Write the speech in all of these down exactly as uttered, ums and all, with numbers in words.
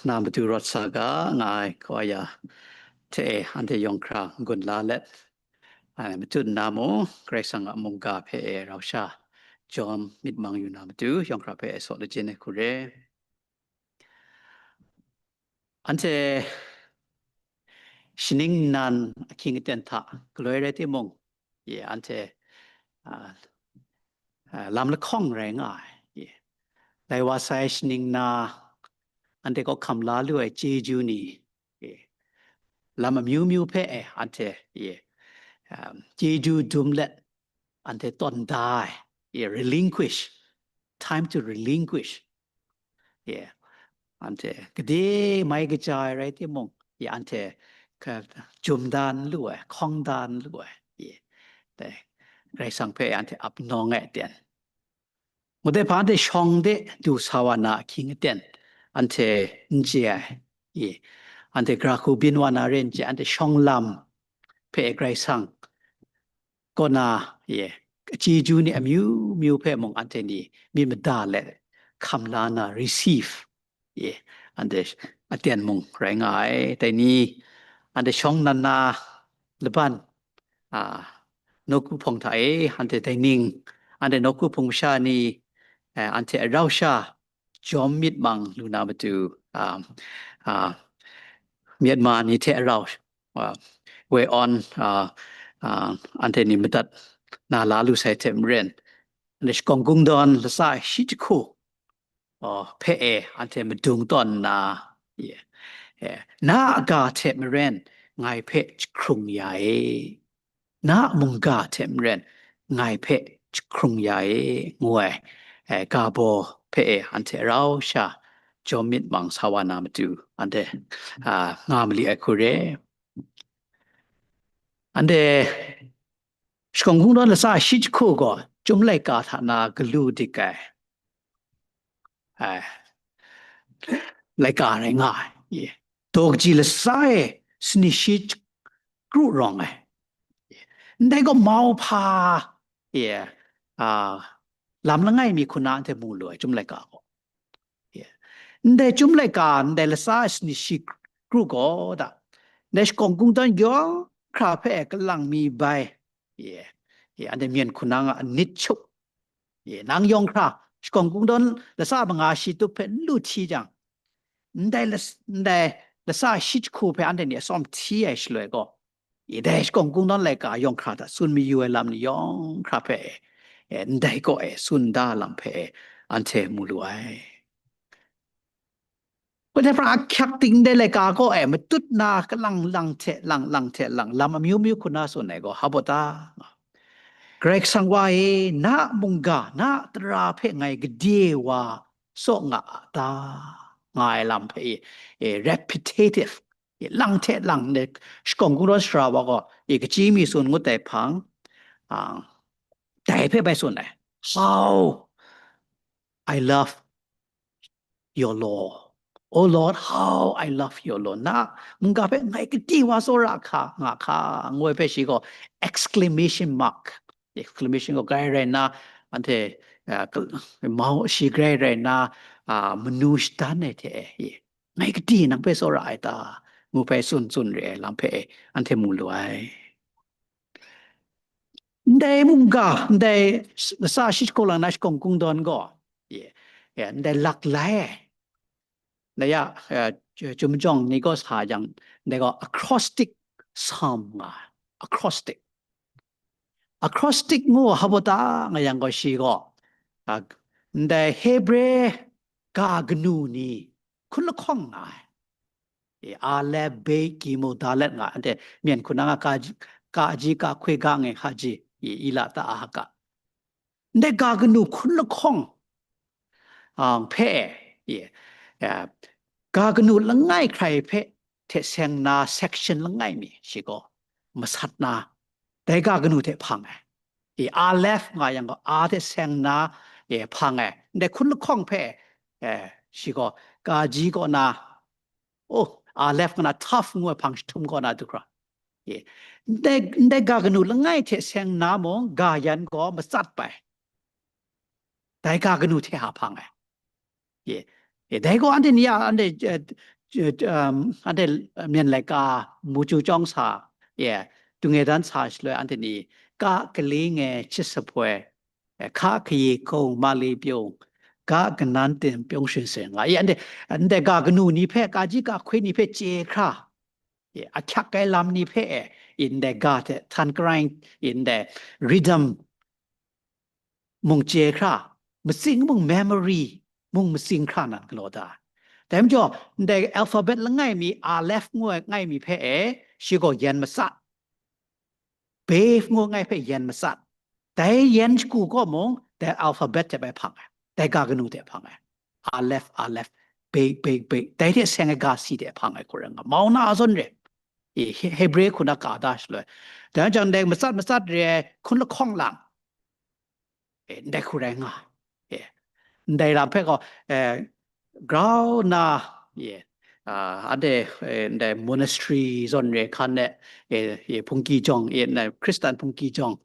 Na matu rawt sa ga nga ai kawaya hte e anhte yawng hkra n-gun la let, a, matut nna mung, Karai Kasang a mungga hpe e rau sha jawm myit mang yu na matu, yawng hkra hpe e saw lajin ai hku re. Anhte shaning nnan ahkying aten hta galoi rai timung, ye, anhte, a, a, lam lahkawng rai nga ai, ye. Lai wa sai shaning na anhte kaw hkam la lu ai chyeju ni, ye, lam amyu myu hpe e anhte, ye, um, chyeju dum let anhte tawn da ai, ye, relinquish, time to relinquish, ye, anhte gade mai kaja ai rai timung, ye, anhte ka jum da n lu ai, hkawng da n lu ai, ye, dai Karai Kasang hpe anhte ap nawng ai aten. Ngut ai hpa anhte shawng de du sa wa na ahkying aten anhte n chye ai, ye, anhte gara hku byin wa na re n chye, anhte shawng lam hpe Karai Kasang kaw na, ye, chyeju ni amyu myu hpe mung anhte ni myit mada let hkam la na receive, ye, anhte aten mung rai nga ai. Dai ni, anhte shawng nan na laban, a, nawku hpawng hta e, anhte dai ning, anhte nawku hpawng masha ni, eh, anhte a rau sha jawm myit mang lu na matu, a, a, Myanmar ni hte a rau, a, woi awn, a, a, anhte ni madat na la lu sai hte maren, anhte shakawn kungdawn latsa shi jahku, a, hpe e anhte madung tawn nna, ye, e, na a ga hte maren ngai hpe jahkrung ya e, na a mungga hte maren ngai hpe jahkrung ya e, ngu ai, e, ga baw hpe e anhte rau sha jawm myit mang sa wa na matu, anhte, a, nga mali ai hku re. Anhte shakawn kungdawn latsa shi jahku gaw, Chyum laika hta na galu dik ai, ai, laika rai nga ai, ye. Daw kaji latsa e sani shi kru rawng ai, ye. Ndai gaw mau hpa, ye, a, lam langai mi hku na anhte mu lu ai, Chyum laika gaw. Ye. Ndai Chyum laika, ndai latsa sani shi kru gaw da, ndai shakawn kungdawn yawng hkra hpe kalang mi bai, ye, ye, anhte myen hku na nga a nit chup, ye, nang yawng hkra shakawn kungdawn latsa manga shi tup hpe n lu hti jang, ndai las-, ndai latsa shi jahku hpe anhte ni a tsawm hti ai shaloi gaw, ye, dai shakawn kungdawn laika yawng hkra hta tsun mayu ai lam ni yawng hkra hpe, e, ndai kaw e tsun da lam hpe, e, anhte mu lu ai. Kudai hpra ahkyak ting dai laika kaw e matut na kalang lang hte lang, lang hte lang, lam amyu myu hku na tsun ai gaw, hpa baw ta? Karai Kasang wa e, na a mungga, na a tara hpe ngai gade wa saw nga a ta? Nga ai lam hpe, e, e, repetitive, e, lang hte lang, ne, shakawn kungdawn sara wa gaw, e, kachyi mi tsun ngut ai hpang, a, dai hpe bai tsun ai, How I love your law. Oh Lord, how I love your law. Na mungga hpe ngai gade wa tsawra hka, nga hka, ngu ai hpe shi gaw exclamation mark. Exclamation gaw grai rai nna, anhte, a, kal-, mau shi grai rai nna, a, manu shadan ai hte e, ngai gade nang hpe tsawra ai ta? Ngu hpe tsun tsun re ai lam hpe anhte mu lu ai. Ndai mungga, ndai s-, latsa shi jahku lang na shakawn kungdawn gaw, ye, ye, ndai lak lai ai. Ndai ya, eh, Ju-, Jumjawng ni gaw sa jang, ndai gaw acrostic psalm nga ai, acrostic. Acrostic ngu hpa baw ta nga yang gaw shi gaw, a, ndai Hebre ga kanu ni hkun lahkawng nga ai. E, Alep, Bet, Gimu, Dalet nga, anhte myen hku na nga, kaji, kaji, kahkwi, kange, haji, e, ila ta, ahaka. Ndai ga kanu hkun lahkawng, a, hpe, e, e, ga kanu langai hkrai hpe hte seng na section langai mi shi gaw masat na, dai ga kanu hte hpang ai. E, Alef nga yang gaw, a hte seng na, e, hpang ai. Ndai hkun lahkawng hpe, e, shi gaw, kaji kaw na, oh, Alef nga na Taf ngu ai hpang jahtum kaw na du hkra. E, ndai, ndai ga kanu langai hte seng na mung, ga yan gaw matsat bai. Dai ga kanu hte hpa hpang ai. E, E, dai gaw anhte ni a, anhte, eh, eh, um, anhte myen laika mu chyu chyawng sa, e, tung e dan sa shaloi anhte ni ka kaling e chyit sapoi, e, hka kayi hkung mali pyung, ga kanan tim pyung shing seng nga. E, anhte, anhte ga kanu ni hpe, ka ji ka hkwi ni hpe chye hkra, e, ahkyak ai lam ni hpe, e, ndai ga hte htan karai, ndai rhythm mung chye hkra, matsing mung memory mung matsing hkra nan galaw da. Dai majaw, ndai alphabet langai mi, Aleph ngu ai langai mi hpe e, shi gaw yen matsat. Beth ngu ai hpe yen matsat. Dai yen shagu gaw mung, dai alphabet hte bai hpang ai. Dai ga kanu hte hpang ai. Aleph, Aleph, Beth, Beth, Beth. Dai hte seng ai ga si hte hpang ai hku rai nga. Mau na zawn re. E, He-, Hebre hku na ka da shaloi. Dai jang dai matsat matsat re ai hkun lahkawng lang. E, ndai hku rai nga. E, ndai lam hpe gaw, e, grau na, e, a, anhte, e, ndai monastery zawn re hkan e, e, e, hpungki jawng, e, na Hkristan hpungki jawng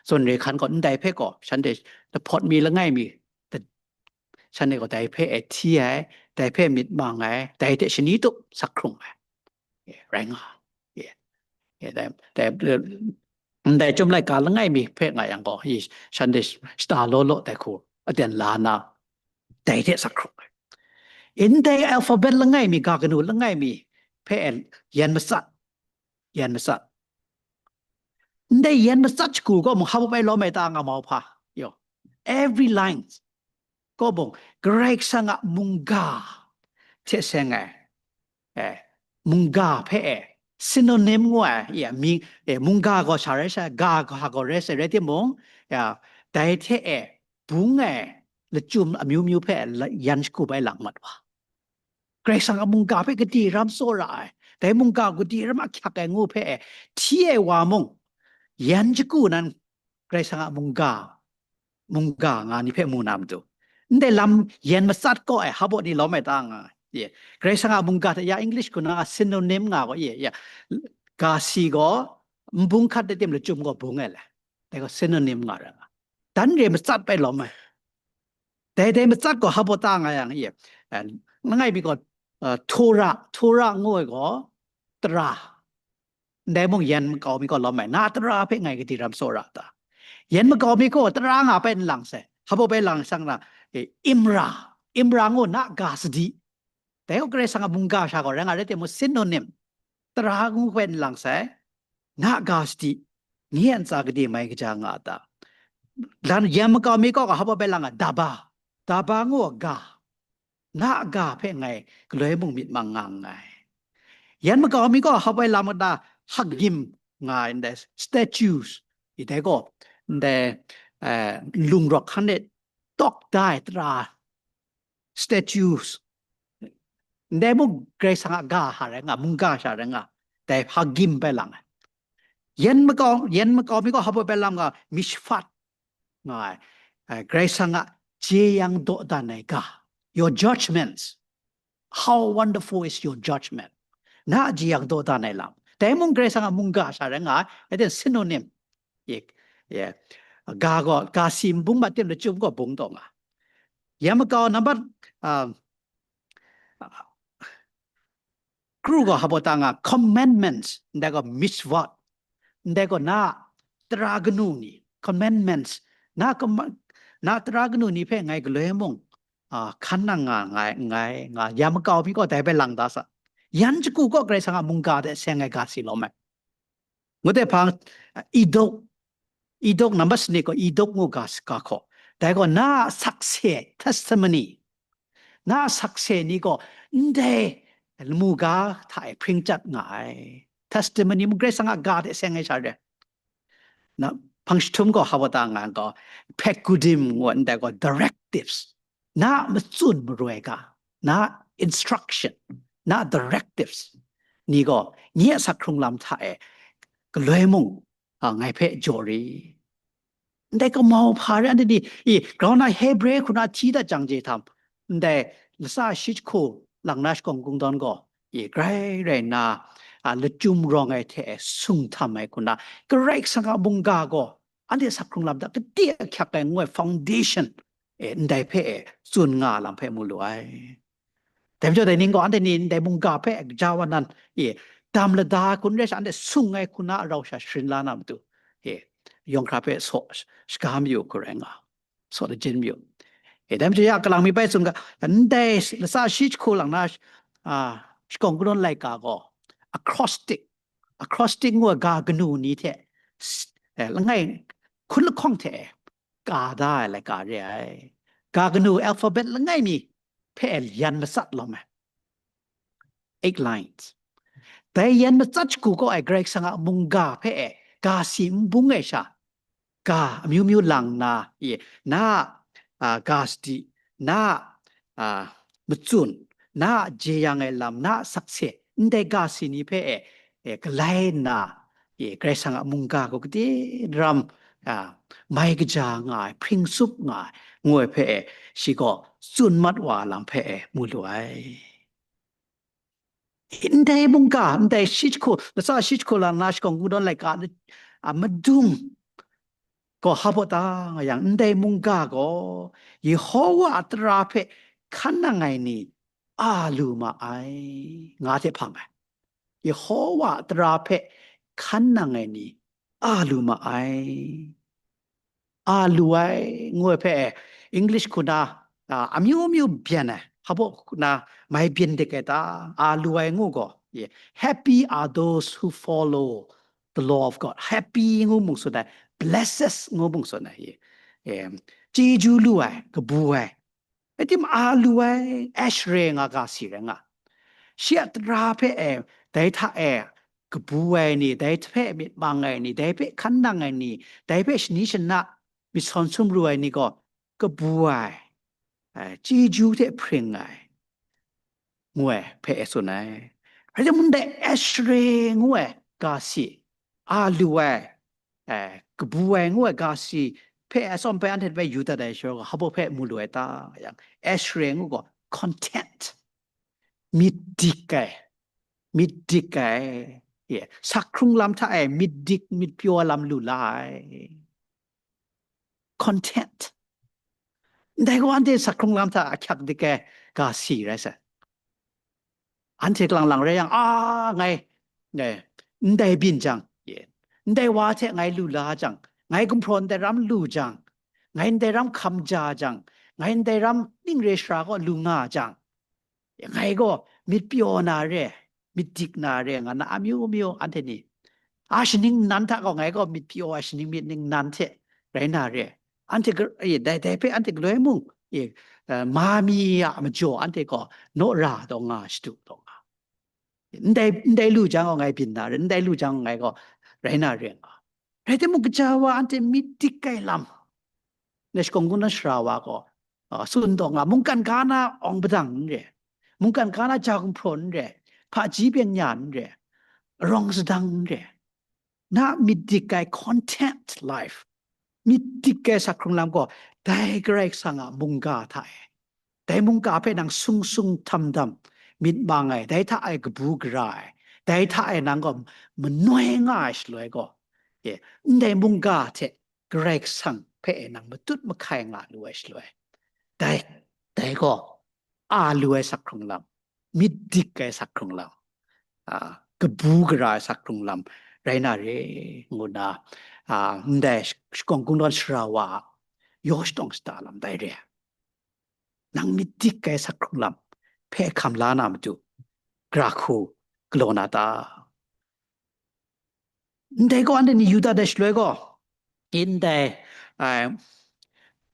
zawn re hkan gaw, ndai hpe gaw, shanhte lahpawt mi langai mi, da-, shanhte gaw dai hpe e hti ai, dai hpe myit mang ai, dai hte shani tup sak hkrung ai. E, rai nga. E, e, dai, dai, ndai chyum laika langai mi hpe nga yang gaw, i shanhte shata law law dai hku aten la na, dai hte sak hkrung ai. Ndai alphabet langai mi, ga kanu langai mi hpe yen matsat, yen matsat. Ndai yen matsat shagu gaw mung hap ai lawm ai ta nga mau hpa. Yo, every lines. Kaw mung, Karai Kasang a mungga hte seng ai, e, mungga hpe e, synonym ngu ai, e, mi, e, mungga gaw sha rai sha, ga gaw gaw rai sai, rai timung, ya, dai hte e, bung ai lachyum amyu myu hpe la-, yan shagu bai lang mat wa. Karai Kasang a mungga hpe gade ram tsawra ai, dai mungga gade ram ahkyak ai ngu hpe e, hti ai wa mung, yan shagu nan Karai Kasang a mungga, mungga nga ni hpe mu na matu. Ndai lam yen matsat kaw ai, hap ni lawm ai ta nga ai. Ye. Karai Kasang a mungga hta ya English hku na synonym nga gaw, ye, ya. Ga si gaw, nbung hkat de tim lachyum gaw bung ai le. Dai gaw synonym nga ra nga. Dan re matsat bai lawm ai. Dai dai matsat gaw hap ta nga yang, ye. Eh, langai mi gaw, eh, Torah, Torah ngu ai gaw, tara. Ndai mung yan makau mi gaw lawm ai, na tara hpe ngai gade ram tsawra ta? Yan makau mi gaw tara nga bai n lang sai, hap bai lang sang na, e, Imra, Imra ngu na ga sadi. Dai gaw Karai Kasang a mungga sha gaw rai nga rai timung, synonym, tara ngu bai n lang sai, na ga sadi, nye a ntsa gade mai kaja nga ta? Lan yan makau mi gaw hap bai lang a, Daba, Daba ngu a ga, na a ga hpe ngai galoi mung myit mang nga nngai. Yan makau mi gaw hap ai lam na Hagim nga ai ndai statues, i dai gaw ndai, eh, nlung rawk hkan e tawk da ai tara statues, ndai mung Karai Kasang a ga sha rai nga, mungga sha rai nga, dai Hagim bai lang ai. Yan makau, yan makau mi gaw hap ai lam nga Mishpat nga ai, eh, Karai Kasang a jeyang dawdan ai ga, your judgments, how wonderful is your judgment. Na jeyang dawdan ai lam. Dai mung Karai Kasang a mungga sha rai nga ai, dai synonym. Ye, ye. Ga gaw, ga si nbung mat tim lachyum gaw bung taw nga. Yan makau nambat, um, kru gaw hap ta nga, commandments, ndai gaw mitzvot, ndai gaw na tara kanu ni, commandments, na command, na tara kanu ni hpe ngai galoi mung, ah, hkan nang nga ngai, ngai, nga, yan makau mi gaw dai bai lang da sa. Yan shagu gaw Karai Kasang a mungga hte seng ai ga si lawm ai. Ngut ai hpang, Edok, Edok nambat sanit gaw Edok ngu ga, ga hkaw. Dai gaw na a sakse, testimony, na a sakse ni gaw ndai lamu ga hta e hpring chyat nga ai. Testimony mung Karai Kasang a ga hte seng ai sha re. Na hpang jahtum gaw hap ta nga gaw, Pekudim ngu ndai gaw directives, na a matsun maroi ga, na a instruction, na a directives ni gaw nye a sak hkrung lam hta e galoi mung, a, ngai hpe jaw ri. Ndai kamau hpa re, anhte ni, i, grau na Hebre hku na hti dat jang je htam, ndai latsa shi jahku lang na shakawn kungdawn gaw, i, grai rai nna, a, lachyum rawng ai hte sung htam ai hku na, Karai Kasang a mungga gaw, anhte sak hkrung lam hta gade ahkyak ai ngu ai foundation, e, ndai hpe e tsun nga lam hpe mu lu ai. Dai majaw dai ning gaw anhte ni ndai mungga hpe gaja wa nan, e, dam lada hku n rai sha, anhte sung ai hku na rau sha sharin la na matu, e, yawng hkra hpe saw shaga mayu hku rai nga, saw lajin mayu. E, dai majaw ya kalang mi bai tsun ga, ndai latsa shi jahku lang na, a, shakawn kungdawn laika gaw acrostic, acrostic ngu ai ga kanu ni hte, s-, e, langai hkun lahkawng hte ka da ai laika re ai. Ga kanu alphabet langai mi hpe yan matsat lawm ai. Eight lines. Dai yan matsat shagu kaw ai Karai Kasang a mungga hpe e, ga si n bung ai sha, ga amyu myu lang nna, e, na a, a, ga sadi, na a, a, matsun, na a jeyang ai lam, na a sakse, ndai ga si ni hpe e, e, galai nna, e, Karai Kasang a mungga gaw gade daram, a, mai kaja nga ai, hpring tsup nga ai, ngu ai hpe e, shi gaw tsun mat wa ai lam hpe e, mu lu ai. Ndai mungga, ndai shi jahku, latsa shi jahku lang na shakawn kungdawn laika, a, madung gaw hpa baw ta nga yang, ndai mungga gaw Yehowa a tara hpe hkan nang ai ni a lu ma ai, nga hte hpang ai. Yehowa a tara hpe hkan nang ai ni a lu ma ai. A lu ai, ngu ai hpe, English hku na, a, amyu myu byan ai, hpa baw hku na mai byin dik ai ta, a lu ai ngu gaw, ye, happy are those who follow the law of God. Happy ngu mung tsun ai, blessed ngu mung tsun ai, ye, em, chyeju lu ai, kabu ai, Rai timung, a lu ai, Ashre nga ga si rai nga. Shi a tara hpe e, dai hta e kabu ai ni, dai hpe myit mang ai ni, dai hpe hkan nang ai ni, dai hpe shani shana myit sawn sumru ai ni gaw kabu ai, e, chyeju hte hpring ai, ngu ai hpe e tsun ai. Rai timung, dai Ashre ngu ai ga si, a lu ai, e, kabu ai ngu ai ga si hpe atsawm hpe anhte hpe yu dat ai shaloi, hpa baw hpe mu lu ai ta yang, Ashre ngu gaw content, myit dik ai, myit dik ai, ye, sak hkrung lam hta e myit dik myit pyaw ai lam lu la ai. Content. Ndai gaw anhte sak hkrung lam hta ahkyak dik ai ga si rai sai. Anhte kalang lang rai yang, a, ngai, ngai, ndai byin jang, ye, ndai wa hte ngai lu la jang, ngai gumhpraw ndai ram lu jang, ngai ndai ram hkam ja jang, ngai ndai ram ning re sara kaw lu nga jang, ngai gaw myit pyaw na re, myit dik na re, nga na amyu myu anhte ni, a shaning nnan hta gaw ngai gaw myit pyaw ai shaning myit ning nnan hte rai na re. Anhte ga-, e, dai, dai hpe anhte galoi mung, e, e, ma mi a majaw anhte gaw naw ra taw nga, shadu taw nga. Ndai, ndai lu jang gaw ngai byin na re, ndai lu jang gaw ngai gaw rai na re nga. Rai timung, gaja wa anhte myit dik ai lam, na shakawn kungdawn shara wa gaw, a, tsun taw nga, mungkan ga na awng padang n re, mungkan ga na ja gumhpraw n re, hpaji byen nya n re, arawng sadang n re, na myit dik ai content life, myit dik ai sak hkrung lam gaw, dai Karai Kasang a mungga hta e, dai mungga hpe nang sung sung htam dam myit mang ai, dai hta e kabu gara ai, dai hta e nang gaw manoi nga ai shaloi gaw, e, ndai mungga hte Karai Kasang hpe e nang matut mahkai nga lu ai shaloi, dai, dai gaw a lu ai sak hkrung lam, myit dik ai sak hkrung lam, a, kabu gara ai sak hkrung lam rai na re, ngu nna, a, ndai sh-, shakawn kungdawn shara wa a yaw shatawng shada lam dai re. Nang myit dik ai sak hkrung lam hpe hkam la na matu, gara hku galaw na ta? Ndai gaw anhte ni yu dat ai shaloi gaw, ndai, ai,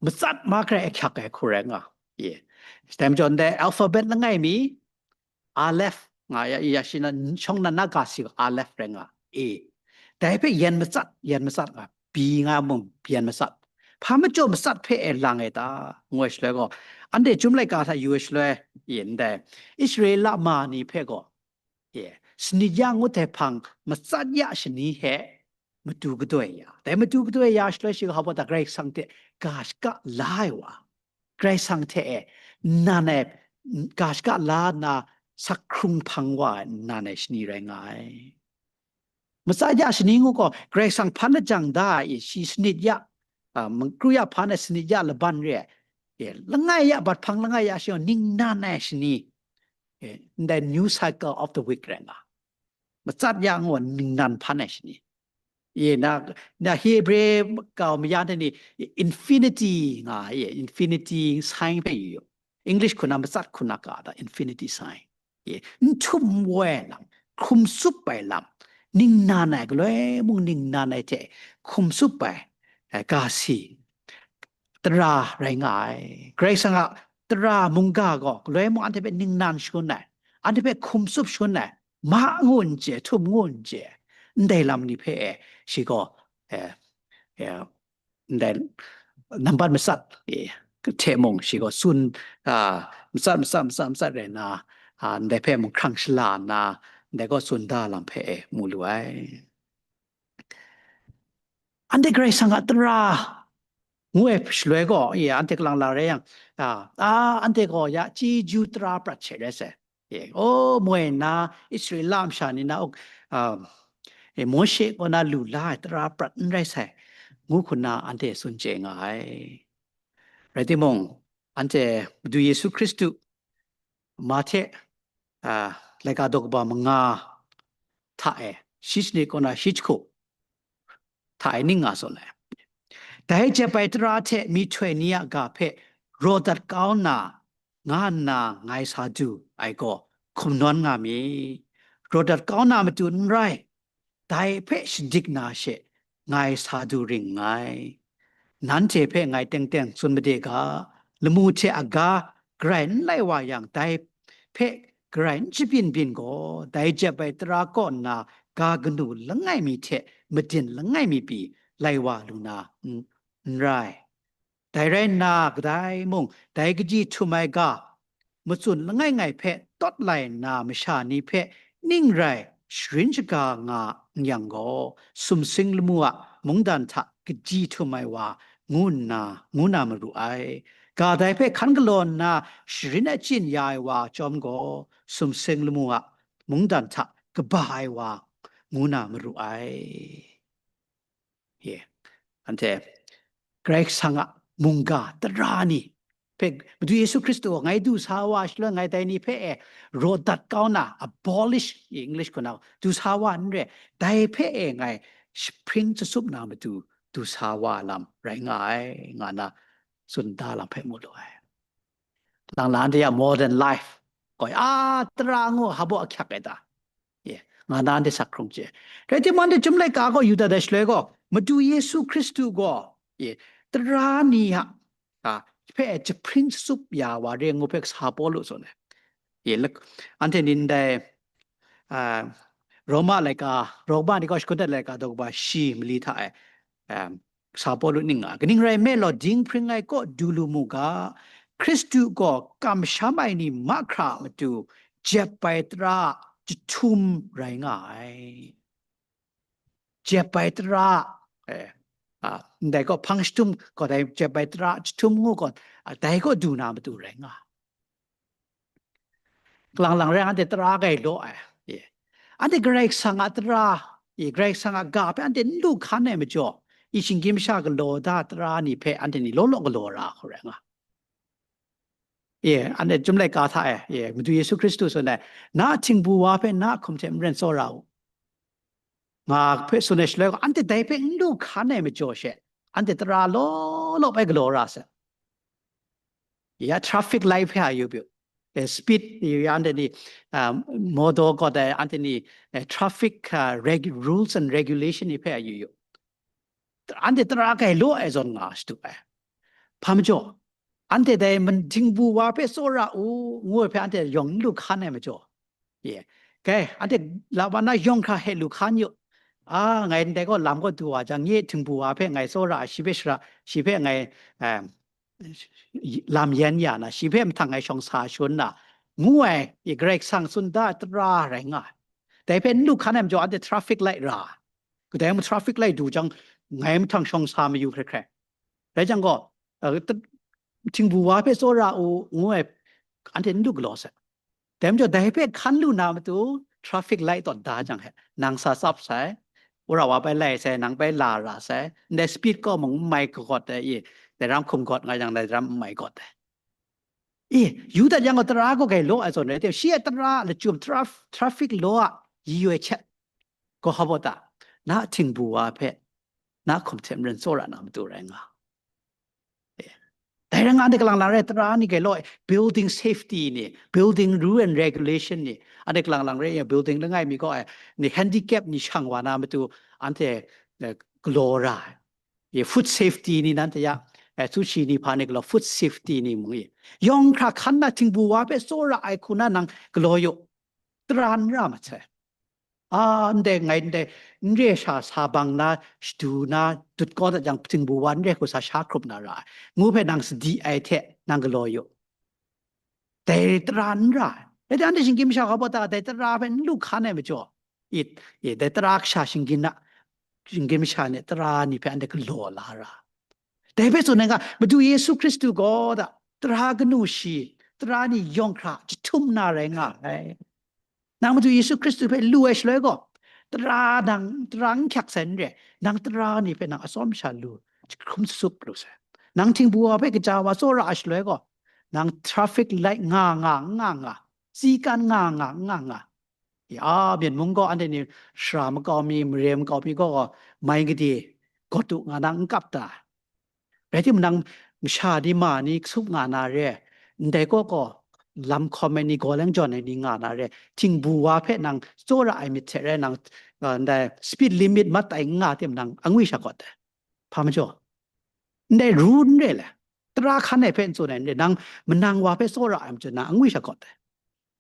matsat ma hkrai ahkyak ai hku rai nga. Ye. Dai majaw ndai alphabet langai mi, Aleph nga ya, ya shi na, shawng na na ga si gaw Aleph rai nga. E. Dai hpe yan matsat, yan matsat nga. Bi nga mung yan matsat. Hpa majaw matsat hpe e lang e ta? Ngu ai shaloi gaw, anhte Chyum laika hta yu ai shaloi, ye, ndai Israela ma ni hpe gaw, ye, sanit ya ngut ai hpang matsat ya shani hte matu kadoi ya. Dai matu kadoi ya shaloi shi gaw hpa baw ta, Karai Kasang hte ga shaka la ai wa, Karai Kasang hte e nan ai, ga shaka la nna sak hkrung hpang wa ai nan ai shani rai nga ai. Matsat ya shani ngu gaw, Karai Kasang hpan lajang da ai, shi sanit ya, a, mangkru ya hpan ai sanit ya laban re ai, e, langai ya, bat hpang langai ya shi gaw ningnan ai shani, ndai new cycle of the week rai nga. Matsat ya ngu ningnan hpan ai shani. Ye na, na Hebrew kau maya de ni infinity nga ye, infinity sign pe yu. English kuna matsat kuna ka da infinity sign. Ye, n htum woi lam, hkum sup ai lam, ningnan ai, galoi mung ningnan ai hte hkum sup ai, eh, ga si, tara rai nga ai. Karai Kasang a tara mungga gaw galoi mung anhte hpe ningnan shangun ai, anhte hpe hkum sup shangun ai, ma ngu n chye, htum ngu n chye, ndai lam ni hpe e, shi gaw, eh, eh, ndai nambat matsat, eh, hte mung shi gaw tsun, ah, matsat, matsat, matsat, matsat rai nna, ah, ndai hpe mung hkrang shala nna, ndai gaw tsun da lam hpe e mu lu ai. Anhte Karai Kasang a tara ngu ai shaloi gaw, ye, anhte kalang la rai yang, a, a, anhte gaw ya chyeju tara prat she rai sai. Ye, o, moi nna, Israela masha ni na, a, e, Mawshe kaw na lu la ai tara prat n rai sai, ngu hku nna anhte tsun chye nga ai. Rai timung, anhte Madu Yesu Hkristu, Mahte, a, laika daw kaba manga hta e, shi sanit kaw na shi jahku hta e ning nga tsun ai. Dai jep ai tara hte myihtoi ni a ga hpe raw dat kau na, nga nna ngai sa du ai gaw hkum nawn nga mi. Raw dat kau na matu n rai, dai hpe shadik na she ngai sa du ring nngai. Nanhte hpe ngai teng teng tsun made ga, lamu hte aga garai n lai wa yang, dai hpe garai n shabyin byin gaw, dai jep ai tara kaw nna ga kanu langai mi hte madin langai mi pyi lai wa lu na n, n rai. Dai rai nna, kadai mung dai kaji htum ai ga, matsun langai ngai hpe tawt lai nna masha ni hpe ning rai sharin shaga nga n yang gaw, sumsing lamu a mungdan hta kaji htum ai wa ngu nna, ngu na maru ai. Ga dai hpe hkan galaw nna sharin achyin ya ai wa chyawm gaw, sumsing lamu a mungdan hta kaba ai wa ngu na maru ai. Ye, anhte Karai Kasang a mungga tara ni hpe, Madu Yesu Hkristu gaw ngai du sa wa shaloi, ngai dai ni hpe e raw dat kau na, abolish, English hku na, du sa wa n re, dai hpe e ngai jahpring jasup na matu du sa wa lam rai nga ai, nga na tsun da lam hpe mu lu ai. Lang la anhte ya modern life gaw, a, tara ngu hpa baw ahkyak ai ta? Ye, nga na anhte sak hkrung chye. Rai timung, anhte Chyum laika gaw yu dat ai shaloi gaw, Madu Yesu Hkristu gaw, ye, tara ni a, a, hpe jahpring jasup ya wa re ngu hpe sa Pawlu tsun ai. Ye, lak-, anhte ni ndai, a, Roma laika, Roma ni gaw shagun dat laika daw kaba shi mali hta e, um, sa Pawlu ning nga, kaning rai nme law, dinghpring ai kaw du lu mu ga, Hkristu gaw kamsham ai ni mahkra a matu jep ai tara a jahtum rai nga ai. Jep ai tara, eh, a, ndai gaw hpang jahtum gaw dai jep ai tara a jahtum ngu gaw, a, dai gaw du na matu rai nga ai. Kalang lang rai, anhte tara grai law ai. Ye. Anhte Karai Kasang a tara, ye, Karai Kasang a ga hpe anhte n lu hkan ai majaw, i shinggyim masha galaw da tara ni hpe anhte ni law law galaw ra hku rai nga. Ye, anhte Chyum laika hta e, ye, Madu Yesu Hkristu tsun ai, na htingbu wa hpe na hkum hte maren tsawra u, nga hpe tsun ai shaloi gaw, anhte dai hpe n lu hkan ai majaw she, anhte tara law law bai galaw ra sai. Ya, traffic light hpe a yu pyu. Eh, speed, ya, anhte ni, ah, motor gaw dai, anhte ni, eh, traffic, ah, reg-, rules and regulation ni hpe a yu yu. Anhte tara grai law ai zawn nga shadu ai. Hpa majaw, anhte dai man-, htingbu wa hpe tsawra u, ngu ai hpe anhte yawng n lu hkan ai majaw, ye, kai, anhte laba na yawng hkra he lu hkan yu. A, ngai ndai gaw lam kaw du wa jang, nye htingbu wa hpe ngai tsawra, shi hpe shara, shi hpe ngai, em, lam yen ya na, shi hpe mahtang ngai shawng sa shangun na, ngu ai, i Karai Kasang tsun da ai tara rai nga ai. Dai hpe n lu hkan ai majaw, anhte traffic light ra. Kadai mung traffic light du jang, ngai mahtang shawng sa mayu hkrai hkrai. Rai jang gaw, eh, t-, htingbu wa hpe tsawra u, ngu ai, anhte n lu galaw sai. Dai majaw, dai hpe hkan lu na matu, traffic light tawn da jang he, nang sa tsap sai, wora wa bai lai sai, nang bai la ra sai, ndai speed kaw mung n mai kagawt ai, i, dai ram hkum gawt nga jang, dai ram n mai gawt ai. E, yu dat yang gaw tara gaw grai law ai zawn rai, shi a tara lachyum traf-, traffic law a yi yoi hkyet gaw hpa baw ta, na htingbu wa hpe na hkum hte maren tsawra na matu rai nga. E. Dai rai nga, anhte kalang lang rai, tara ni grai law, building safety ni, building rule and regulation ni, anhte kalang lang rai, building langai mi gaw, e, ni handicap ni shang wa na matu, anhte, e, galaw ra ai. Ye food safety ni nanhte ya, e, tsuchi ni hpa ni galaw, food safety ni mung i. Yawng hkra hkan na htingbu wa hpe tsawra ai hku na nang galaw yu, tara n ra ma sai. A, ndai ngai ndai, n re sha sa bang na, shadu na, dut kau dat jang, htingbu wa n re hku sa sha hkrup na ra ai, ngu hpe nang sadi ai hte nang galaw yu. Dai tara n ra ai. Rai timung, anhte shinggyim masha hkau baw ta, dai tara hpe n lu hkan ai majaw, it, it, dai tara kasha shinggyim na, shinggyim masha ni tara ni hpe anhte galaw la ra. Dai hpe tsun ai nga, Madu Yesu Hkristu gaw da, tara kanu shi, tara ni yawng hkra jahtum na rai nga ai. Nang Madu Yesu Hkristu hpe lu ai shaloi gaw, tara nang, tara n hkyak sai n re, nang tara ni hpe nang atsawm sha lu, jahkrum sup lu sai. Nang htingbu wa hpe kaja wa tsawra ai shaloi gaw, nang traffic light nga nga, nga nga, sikan nga nga, nga nga, ya, Myen mung gaw anhte ni shara makau mi, mare makau mi gaw, mai gade, gawt u nga na n kap ta. Rai timung, nang masha ni ma ni kasup nga na re, ndai kaw gaw lam hkawm ai ni, gaw lang jawn ai ni nga na re, htingbu wa hpe nang tsawra ai myit hte rai nang, uh, ndai speed limit mat ai n nga tim nang angwi sha kawt ai. Hpa majaw? Ndai ru n re le, tara hkan ai hpe n tsun ai n re, nang manang wa hpe tsawra ai majaw nang angwi sha kawt ai.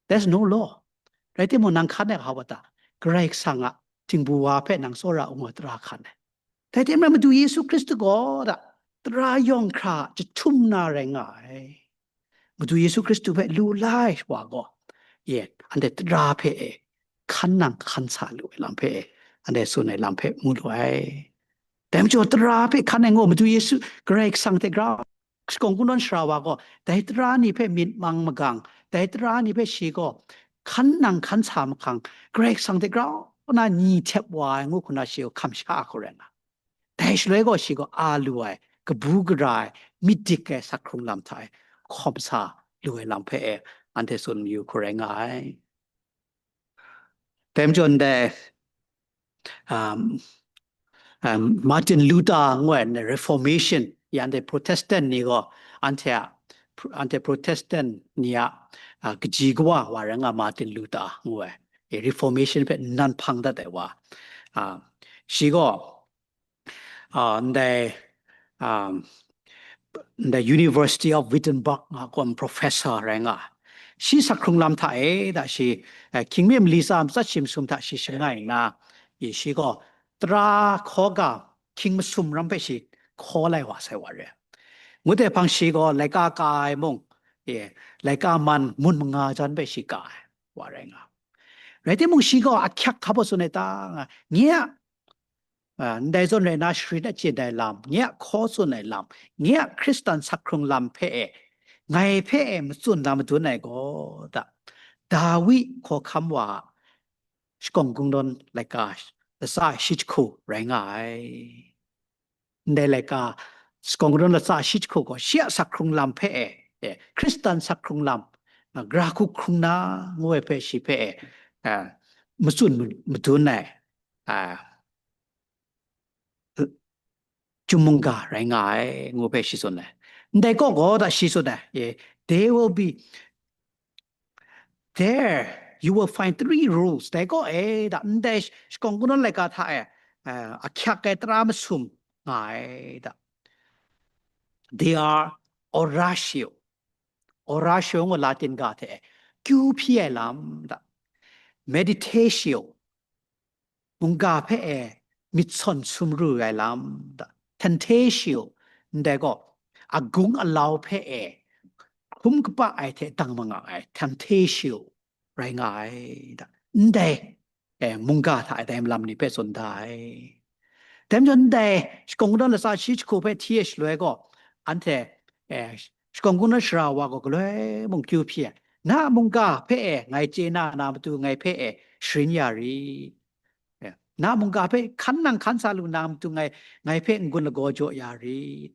There's no law. Rai timung, nang hkan ai hkau wa ta, Karai Kasang a htingbu wa hpe nang tsawra u nga tara hkan ai. Dai hte maren Madu Yesu Hkristu gaw da, tara yawng hkra jahtum na rai nga ai. Madu Yesu Hkristu hpe lu lai wa gaw, ye, anhte tara hpe e, hkan nang hkan sa lu ai lam hpe e, anhte tsun ai lam hpe mu lu ai. Dai majaw, tara hpe hkan ai gaw, Madu Yesu, Karai Kasang hte grau, shakawn kungdawn sara wa gaw, dai tara ni hpe myit mang magang, dai tara ni hpe shi gaw hkan nang hkan sa mahkang, Karai Kasang hte grau na ni htep wa ai ngu hku na shi gaw hkam sha hku rai nga. Dai shaloi gaw shi gaw a lu ai, kabu gara ai, myit dik ai, sak hkrung lam hta e hkawm sa lu ai lam hpe e, anhte tsun mayu hku rai nga ai. Dai majaw ndai, um, um, Martin Luther ngu ai Reformation, ya anhte Protestant ni gaw, anhte a, anhte Protestant ni a, uh, kaji kawa wa rai nga Martin Luther ngu ai, e, Reformation hpe nnan hpang dat ai wa. Uh, shi gaw, uh, ndai, um, ndai University of Wittenberg nga gawn professor rai nga. Shi sak hkrung lam hta e, da shi, eh, hkying mi mali tsa matsat shi masum hta shi shangai nna, i shi gaw tara hkaw ga hkying masum ram hpe shi hkaw lai wa sai wa re. Ngut ai hpang shi gaw laika ka ai mung, e, laika man mun manga jan hpe shi ka ai wa rai nga. Rai timung, shi gaw ahkyak hkap tsun ai ta nga, nye a, a, ndai zawn rai na, sharin achyin ai lam, nye a hkaw tsun ai lam, nye a Hkristan sak hkrung lam hpe e, ngai hpe e matsun na madun ai gaw da, Dawi hkawhkam wa a shakawn kungdawn laika latsa shi jahku rai nga ai. Ndai laika shakawn kungdawn latsa shi jahku gaw, shi a sak hkrung lam hpe e, e, Hkristan sak hkrung lam, a, gara hku hkrung na ngu ai hpe shi hpe e, a, matsun ma-, madun ai, a, chyum mungga rai nga ai, ngu hpe shi tsun ai. Ndai kaw gaw da shi tsun ai, e, they will be, there you will find three rules. Dai kaw e da, ndai sh-, shakawn kungdawn laika hta e, eh, ahkyak ai tara masum nga ai da. They are oratio. Oratio ngu Latin ga hte e, kyu hpyi ai lam da. Meditatio, mungga hpe e myit sawn sumru ai lam da. Tentatio, ndai gaw, agung alau hpe e hkrum kapa ai hte dang manga ai, tentatio rai nga ai da. Ndai, e, mungga hta e dai malam ni hpe tsun da ai. Dai majaw, ndai shakawn kungdawn latsa shi jahku hpe hti ai shaloi gaw, anhte, e, shakawn kungdawn sara wa gaw galoi mung kyu hpyi ai, na a mungga hpe e ngai chye na na matu ngai hpe e sharin ya rit. E, na a mungga hpe hkan nang hkan sa lu na matu ngai, ngai hpe n-gun lagaw jaw ya rit.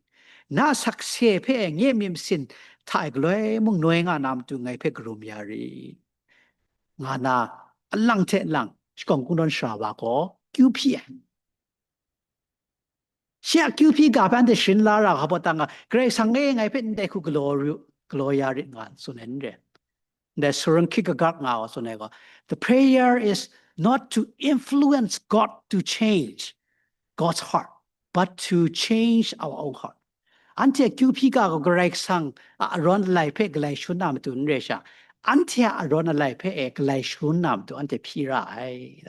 Na a sakse hpe e nye myit masin hta e galoi mung noi nga na matu ngai hpe karum ya rit, nga na alang hte lang shakawn kungdawn sara wa gaw kyu hpyi ai. Shi a kyu hpyi ga hpe anhte sharin la ra hpa baw ta nga, Karai Kasang e ngai hpe ndai hku galaw ru, galaw ya rit nga, tsun ai n re. Ndai Soren Kierkegaard nga wa tsun ai gaw, the prayer is not to influence God to change God's heart, but to change our own heart. Anhte kyu hpyi ga gaw Karai Kasang a arawn alai hpe galai shun na matu n re sha, anhte a arawn alai hpe e galai shun na matu anhte hpyi ra ai.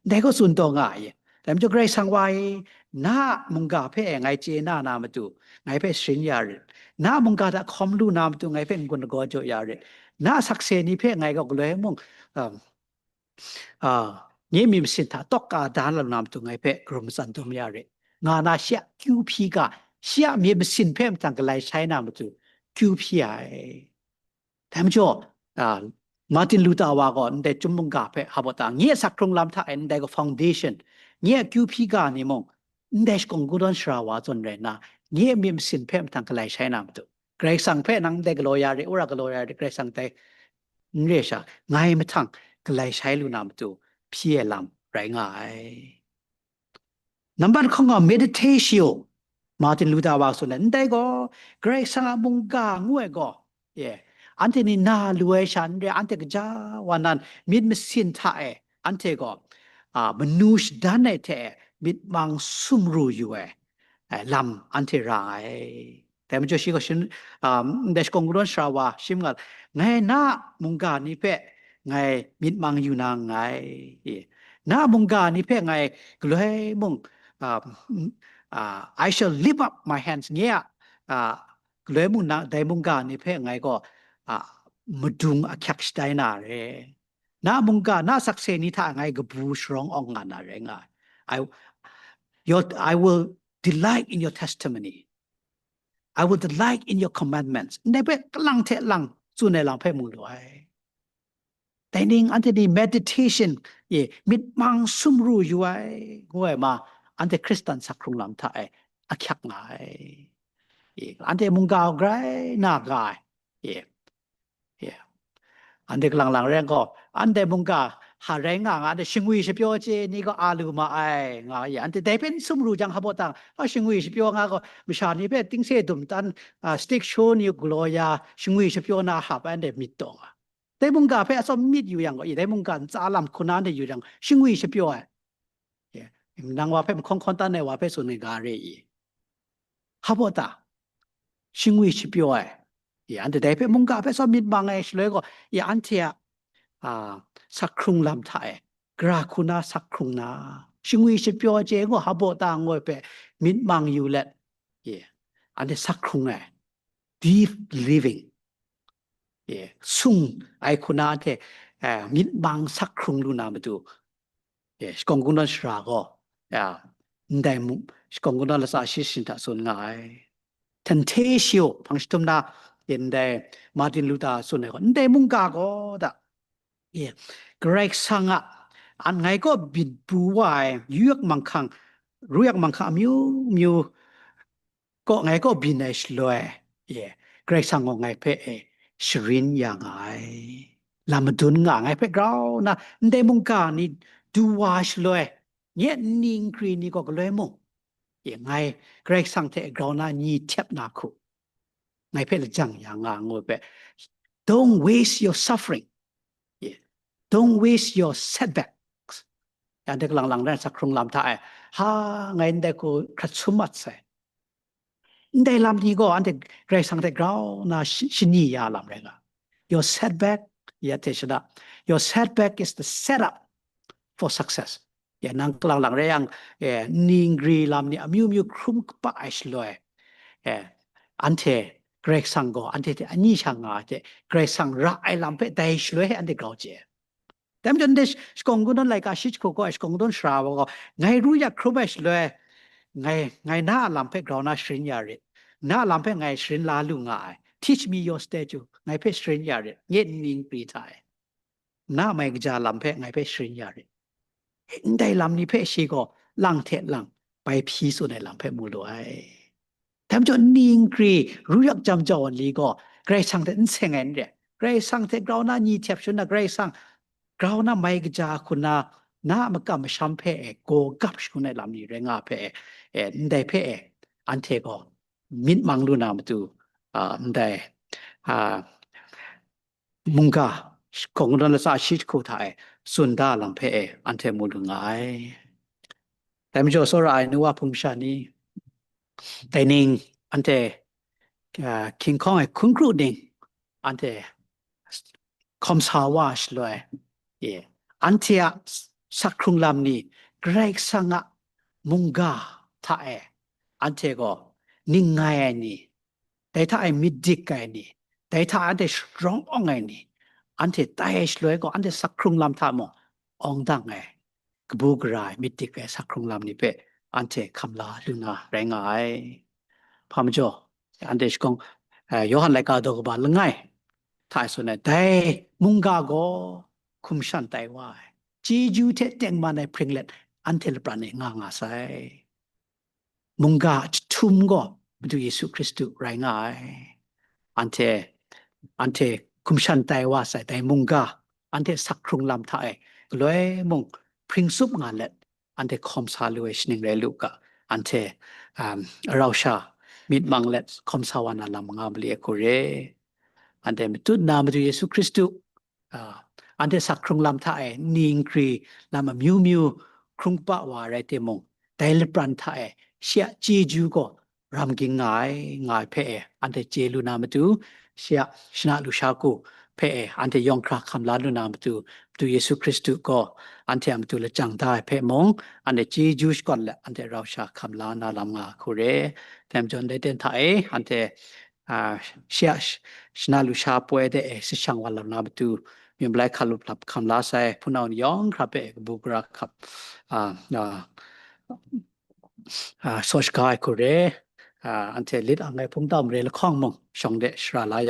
Dai gaw tsun taw nga ai. Dai majaw Karai Kasang wa e, na a mungga hpe e ngai chye na na matu, ngai hpe sharin ya rit. Na a mungga hta hkawm lu na matu, ngai hpe n-gun lagaw jaw ya rit. Na a sakse ni hpe ngai gaw galoi mung, um, uh, nye myit masin hta tawk ka da lu na matu, ngai hpe karum matsan dum ya rit, nga na shi a kyu hpyi ga, shi a myit masin hpe mahtang galai shai na matu, kyu hpyi ai. Dai majaw, a, Martin Luther wa gaw ndai chyum mungga hpe hpa baw ta, nye a sak hkrung lam hta e ndai gaw foundation, nye a kyu hpyi ga ni mung, ndai shakawn kungdawn sara wa zawn rai nna, nye a myit masin hpe mahtang galai shai na matu, Karai Kasang hpe nang ndai galaw ya re, wora galaw ya re, Karai Kasang dai n re sha, ngai mahtang galai shai lu na matu, hpyi ai lam rai nga ai. Nambat hkawng gaw meditatio, Martin Luther wa tsun ai, ndai gaw Karai Kasang a mungga ngu ai gaw, ye, anhte ni na lu ai sha n re, anhte kaja wa nan myit masin hta e anhte gaw, a, manu shadan ai hte e myit mang sumru yu ai, ai lam anhte ra ai. Dai majaw shi gaw shin, um, ndai shakawn kungdawn sara wa shim nga, ngai na a mungga ni hpe ngai myit mang yu na nngai. Na a mungga ni hpe ngai galoi mung, um, uh, I shall lift up my hands, nye a, uh, galoi mung na, dai mungga ni hpe ngai gaw, uh, madung ahkyak shatai na re. Na a mungga, na a sakse ni hta ngai kabu sharawng awng nga na re nga ai. I, your, I will delight in your testimony. I will delight in your commandments. Ndai hpe kalang hte lang tsun ai lam hpe mu lu ai. Dai ning anhte ni meditation, e, myit mang sumru yu ai, ngu ai ma, anhte Hkristan sak hkrung lam hta e ahkyak nga ai. E, anhte mungga grai na ga ai. E, e. Anhte kalang lang rai gaw, anhte mungga hpa rai nga nga, anhte shingwi shapyaw chye ni gaw a lu ma ai, nga ye. Anhte dai hpe n sumru jang, hpa baw ta, a, shingwi shapyaw nga gaw, masha ni hpe tingse dum tan, a, stick show ni galaw ya, shingwi shapyaw na hap ai, anhte myit taw nga. Dai mungga hpe atsawm myit yu yang gaw, i, dai mungga ntsa lam hku na anhte yu yang, shingwi shapyaw ai. Ye, nang wa hpe mahkawng hkawn tan ai wa hpe tsun ai ga re i? Hpa baw ta, shingwi shapyaw ai. Ya, anhte dai hpe mungga hpe atsawm myit mang ai shaloi gaw, ya, anhte a, a, sak hkrung lam hta e, gara hku na sak hkrung na, shingwi shapyaw ai chye gaw hpa baw ta ngu ai hpe myit mang yu let, ya, anhte sak hkrung ai, deep living, ya, sung ai hku na anhte, eh, myit mang sak hkrung lu na matu, e, shakawn kungdawn sara gaw, ya, ndai mu, shakawn kungdawn latsa shi shin hta tsun nga ai. Temptatio, hpang jahtum na, e, ndai Martin Luther tsun ai gaw, ndai mungga gaw da, e, Karai Kasang a, an ngai kaw byin pru wa ai, yu yak manghkang, ru yak manghkang amyu myu, kaw, ngai kaw byin ai shaloi, ye, Karai Kasang gaw ngai hpe, e, sharin ya nga ai. Lam madun nga ngai hpe grau na, ndai mungga ni du wa shaloi, nye nni nkri ni gaw galoi mung, ye, ngai Karai Kasang hte grau na ni htep na hku, ngai hpe lajang ya nga ngu hpe, don't waste your suffering. Ye, don't waste your setbacks. Yang de kalang lang rai sak hkrung lam hta e, ha, ngai ndai hku hkrat sum mat sai. Ndai lam ni gaw anhte Karai Kasang hte grau na shi-, shani ya lam rai nga. Your setback, ya hte shada. Your setback is the setup for success. Ya, nang kalang lang rai yang, eh, nni nkri lam ni amyu myu hkrum kaba ai shaloi, eh, anhte Karai Kasang gaw anhte hte ani sha nga ai hte, Karai Kasang ra ai lam hpe dai shaloi hte anhte grau chye. Dai majaw ndai sh-, shakawn kungdawn laika shi jahku gaw ai shakawn kungdawn sara wa gaw, ngai ru yak hkrum ai shaloi, ngai, ngai na a lam hpe grau na sharin ya rit, na a lam hpe ngai sharin la lu nga ai, teach me your statute, ngai hpe sharin ya rit, nye nni nkri hta e, na mai kaja lam hpe ngai hpe sharin ya rit. Ndai lam ni hpe shi gaw lang hte lang bai hpyi tsun ai lam hpe mu lu ai. Dai majaw, ningri ru yak jam jau ai ni gaw, Karai Kasang hte n seng ai n re. Karai Kasang hte grau na ni htiap shangun na, Karai Kasang grau na mai kaja hku na, na a makam masham hpe e, gaw gap shangun ai lam ni rai nga hpe e, e, ndai hpe e, anhte gaw myit mang lu na matu, a, ndai, a, mungga, hkawng kungdawn latsa shi jahku hta e tsun da lam hpe e anhte mu lu nga ai. Dai majaw, tsawra ai nu wa hpung masha ni, dai ning, anhte, a, hkying hkawng ai hkun kru ning, anhte hkawm sa wa shaloi, e, anhte a sak hkrung lam ni, Karai Kasang a mungga hta e anhte gaw ning ngai ai ni, dai hta e myit dik ai ni, dai hta e anhte sharawng awng ai ni, anhte tai ai shaloi gaw, anhte sak hkrung lam hta mung awng dang ai, kabu gara ai, myit dik ai sak hkrung lam ni hpe anhte hkam la lu na rai nga ai. Hpa majaw, anhte shakawng, eh, Yawhan laika daw kaba langai hta e tsun ai, dai mungga gaw hkum shan tai wa ai, chyeju hte tengman ai hpring let anhte lapran e nga nga sai. Mungga a jahtum gaw Madu Yesu Hkristu rai nga ai. Anhte, anhte hkum shan tai wa sai, dai mungga, anhte sak hkrung lam hta e galoi mung hpring tsup nga let, anhte hkawm sa lu ai shaning rai lu ga, anhte, um, arau sha myit mang let hkawm sa wa na lam nga mali ai hku re. Anhte matut na Madu Yesu Hkristu, a, anhte sak hkrung lam hta e ningri lam amyu myu hkrung kaba wa rai timung, dai lapran hta e shi a chyeju gaw ram ging nga ai, nga ai hpe e, anhte chye lu na matu, shi a shana lusha ku hpe e, anhte yawng hkra hkam la lu na matu, Madu Yesu Hkristu gaw anhte a matu lajang da ai hpe mung, anhte chyeju shakawn let anhte rau sha hkam la na lam nga hku re. Dai majaw, ndai ten hta e, anhte, a, shi a sh-, shana lusha poi de e, si shang wa lam na matu, myit malai hkalup hlap hkam la sai, hpunau ni yawng hkra hpe e, kabu gara hkap, a, a, a, saw shaga ai hku re, a, anhte lit ang ai hpungtau mare lahkawng mung shawng de shara la ya